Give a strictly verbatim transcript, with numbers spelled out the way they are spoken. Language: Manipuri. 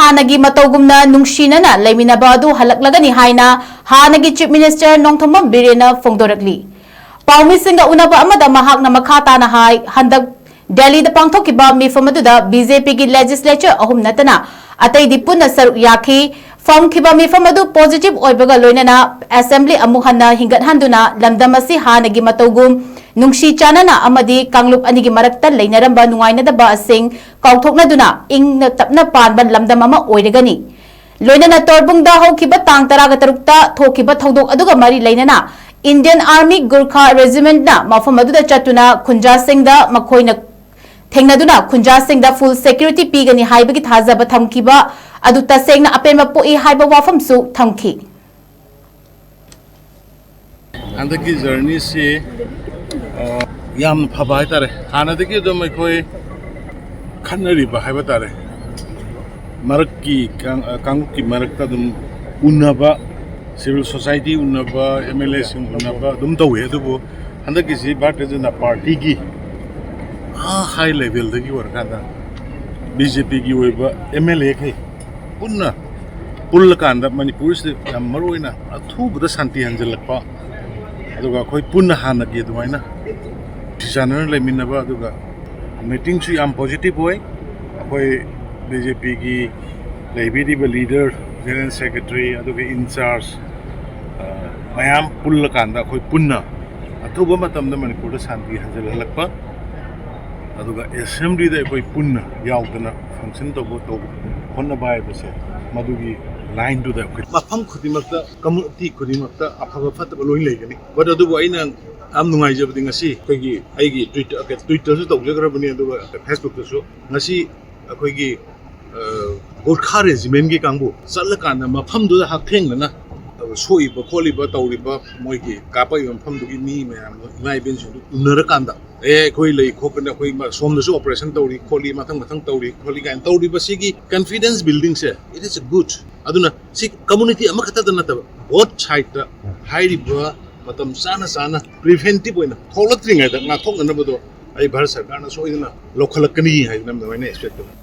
ꯍꯥꯟꯅꯒꯤ ꯃꯇꯧꯒꯨꯝꯅ ꯅꯨꯡꯁꯤꯅꯅ ꯂꯩꯃꯤꯟꯅꯕ ꯑꯗꯨ ꯍꯜꯂꯛꯂꯒꯅꯤ ꯍꯥꯏꯅ ꯍꯥꯟꯅꯒꯤ Chief Minister ꯅꯣꯡꯊꯣꯝꯕꯝ ꯕꯤꯔꯦꯟꯅ ꯐꯣꯡꯗꯣꯔꯛꯂꯤ꯫ ꯄꯥꯎꯃꯤꯁꯤꯡꯒ ꯎꯅꯕ ꯑꯃꯗ ꯃꯍꯥꯛꯅ ꯃꯈꯥ ꯇꯥꯅ ꯍꯥꯏ, ꯍꯟꯗꯛ ꯗꯦꯜꯂꯤꯗ ꯄꯥꯡꯊꯣꯛꯈꯤꯕ ꯃꯤꯐꯝ ꯑꯗꯨꯗ BJPꯒꯤ legislature ꯑꯍꯨꯝ ꯅꯠꯇꯅ ꯑꯇꯩꯗꯤ ꯄꯨꯟꯅ ꯁꯔꯨꯛ ꯌꯥꯈꯤ꯫ ꯐꯪꯈꯤꯕ ꯃꯤꯐꯝ ꯑꯗꯨ positive ꯑꯣꯏꯕꯒ ꯂꯣꯏꯅꯅ assembly ꯑꯃꯨꯛ ꯍꯟꯅ ꯍꯤꯡꯒꯠꯍꯟꯗꯨꯅ ꯂꯝꯗꯝ ꯑꯁꯤ ꯍꯥꯟꯅꯒꯤ ꯃꯇꯧꯒꯨꯝ ꯅꯨꯡꯁꯤ ꯆꯥꯟꯅꯅ ꯑꯃꯗꯤ ꯀꯥꯡꯂꯨꯞ ꯑꯅꯤꯒꯤ ꯃꯔꯛꯇ ꯂꯩꯅꯔꯝꯕ ꯅꯨꯡꯉꯥꯏꯅꯗꯕꯁꯤꯡ ꯀꯥꯎꯊꯣꯛꯅꯗꯨꯅ ꯏꯪꯅ ꯇꯞꯅ ꯄꯥꯟꯕ ꯂꯝꯗꯝ ꯑꯃ ꯑꯣꯏꯔꯒꯅꯤ꯫ ꯂꯣꯏꯅꯅ ꯇꯣꯔꯕꯨꯡꯗ ꯍꯧꯈꯤꯕ ꯇꯥꯡ ꯇꯔꯥꯒ ꯇꯔꯨꯛꯇ ꯊꯣꯛꯈꯤꯕ ꯊꯧꯗꯣꯛ ꯑꯗꯨꯒ ꯃꯔꯤ ꯂꯩꯅꯅ Indian Army Gorkha Regimentꯅ ꯃꯐꯝ ꯑꯗꯨꯗ ꯆꯠꯇꯨꯅ ꯈꯨꯟꯖꯥꯁꯤꯡꯗ ꯃꯈꯣꯏꯅ ꯊꯦꯡꯅꯗꯨꯅ ꯈꯨꯟꯖꯥꯁꯤꯡꯗ full security ꯄꯤꯒꯅꯤ ꯍꯥꯏꯕꯒꯤ ꯊꯥꯖꯕ ꯊꯝꯈꯤꯕ ꯑꯗꯨ ꯇꯁꯦꯡꯅ ꯑꯄꯦꯟꯕ ꯄꯣꯛꯏ ꯍꯥꯏꯕ ꯋꯥꯐꯝꯁꯨ ꯊꯝꯈꯤ꯫ ꯍꯟꯗꯛꯀꯤ journeyꯁꯤ, ꯑ, ꯌꯥꯝꯅ ꯐꯕ ꯍꯥꯏꯇꯥꯔꯦ꯫ ꯍꯥꯟꯅꯗꯒꯤ ꯑꯗꯨꯝ ꯑꯩꯈꯣꯏ ꯈꯠꯅꯔꯤꯕ ꯍꯥꯏꯕ ꯇꯥꯔꯦ, ꯃꯔꯛꯀꯤ ꯀꯥꯡ-, ꯑ, ꯀꯥꯡꯂꯨꯞꯀꯤ ꯃꯔꯛꯇ ꯑꯗꯨꯝ ꯎꯅꯕ, civil society ꯎꯅꯕ, MLAꯁꯤꯡ ꯎꯅꯕ ꯑꯗꯨꯝ ꯇꯧꯋꯤ꯫ ꯑꯗꯨꯕꯨ ꯍꯟꯗꯛꯀꯤꯁꯤ ꯚꯥꯔꯇꯤꯌ ꯖꯅꯇꯥ ꯄꯥꯔꯇꯤꯒꯤ ꯑꯥ high levelꯗꯒꯤ ꯑꯣꯏꯔꯀꯥꯟꯗ BJPꯒꯤ ꯑꯣꯏꯕ MLAꯈꯩ ꯄꯨꯟꯅ ꯄꯨꯜꯂꯀꯥꯟꯗ ꯃꯅꯤꯄꯨꯔꯁꯤꯗ ꯌꯥꯝ ꯃꯔꯨ ꯑꯣꯏꯅ ꯑꯊꯨꯕꯗ ꯁꯥꯟꯇꯤ ꯍꯟꯖꯤꯜꯂꯛꯄ, ꯑꯗꯨꯒ ꯑꯩꯈꯣꯏ ꯄꯨꯟꯅ ꯍꯥꯟꯅꯒꯤ ꯑꯗꯨꯃꯥꯏꯅ ꯅꯨꯡꯁꯤ ꯆꯥꯟꯅꯅ ꯂꯩꯃꯤꯟꯅꯕ, ꯑꯗꯨꯒ meetingꯁꯨ ꯌꯥꯝ positive ꯑꯣꯏ꯫ ꯑꯩꯈꯣꯏ BJPꯒꯤ ꯂꯩꯕꯤꯔꯤꯕ leader, general secretary, ꯑꯗꯨꯒ in charge, ꯑ, ꯃꯌꯥꯝ ꯄꯨꯜꯂꯀꯥꯟꯗ ꯑꯩꯈꯣꯏ ꯄꯨꯟꯅ ꯑꯊꯨꯕ ꯃꯇꯝꯗ ꯃꯅꯤꯄꯨꯔꯗ ꯁꯥꯟꯇꯤ ꯍꯟꯖꯤꯜꯍꯜꯂꯛꯄ, ꯑꯗꯨꯒ assemblyꯗ ꯑꯩꯈꯣꯏ ꯄꯨꯟꯅ ꯌꯥꯎꯗꯅ function ꯇꯧꯕ, ꯇꯧꯕ ꯍꯣꯠꯅꯕ ꯍꯥꯏꯕꯁꯦ, ꯃꯗꯨꯒꯤ lineꯗꯨꯗ ꯑꯩꯈꯣꯏ ꯃꯐꯝ ꯈꯨꯗꯤꯡꯃꯛꯇ, community ꯈꯨꯗꯤꯡꯃꯛꯇ ꯑꯐꯕ ꯐꯠꯇꯕ ꯂꯣꯏ ꯂꯩꯒꯅꯤ꯫ But ꯑꯗꯨꯕꯨ ꯑꯩꯅ ꯌꯥꯝ ꯅꯨꯡꯉꯥꯏꯖꯕꯗꯤ ꯉꯁꯤ ꯑꯩꯈꯣꯏꯒꯤ, ꯑꯩꯒꯤ Twitter, Twitterꯁꯨ ꯇꯧꯖꯈ꯭ꯔꯕꯅꯤ, ꯑꯗꯨꯒ Facebookꯇꯁꯨ ꯉꯁꯤ ꯑꯩꯈꯣꯏꯒꯤ, ꯑ, Gorkha Regimentꯀꯤ ꯀꯥꯡꯕꯨ ꯆꯠꯂꯀꯥꯟꯗ ꯃꯐꯝꯗꯨꯗ ꯍꯛꯊꯦꯡꯅꯅ ꯁꯣꯛꯏꯕ ꯈꯣꯠꯂꯤꯕ ꯇꯧꯔꯤꯕ ꯃꯣꯏꯒꯤ ꯀꯥꯞꯄꯛꯏꯕ ꯃꯐꯝꯗꯨꯒꯤ ꯃꯤ ꯃꯌꯥꯝ, ꯏꯃꯥ ꯏꯕꯦꯟꯁꯤꯡꯗꯨ ꯎꯅꯔꯀꯥꯟꯗ, "ꯑꯦ, ꯑꯩꯈꯣꯏ ꯂꯩ ꯈꯣꯠꯄꯅꯤ, ꯑꯩꯈꯣꯏ ꯃ-, ꯁꯣꯝꯗꯁꯨ operation ꯇꯧꯔꯤ ꯈꯣꯠꯂꯤ, ꯃꯊꯪ ꯃꯊꯪ ꯇꯧꯔꯤ ꯈꯣꯠꯂꯤ" ꯀꯥꯏꯅ ꯇꯧꯔꯤꯕ ꯁꯤꯒꯤ confidence buildingꯁꯦ, it is good꯫ ꯑꯗꯨꯅ ꯁꯤ community ꯑꯃꯈꯛꯇꯗ ꯅꯠꯇꯕ, both sideꯇ ꯍꯥꯏꯔꯤꯕ ꯃꯇꯝ ꯆꯥꯅ ꯆꯥꯅ preventive ꯑꯣꯏꯅ ꯊꯣꯛꯂꯛꯇ꯭ꯔꯤꯉꯩꯗ ꯉꯥꯛꯊꯣꯛꯅꯅꯕꯗꯣ ꯑꯩ ꯚꯥꯔꯠ ꯁꯔꯀꯥꯔꯅ ꯁꯣꯏꯗꯅ ꯂꯧꯈꯠꯂꯛꯀꯅꯤ ꯍꯥꯏꯗꯅ ꯑꯗꯨꯃꯥꯏꯅ expect ꯇꯧꯏ꯫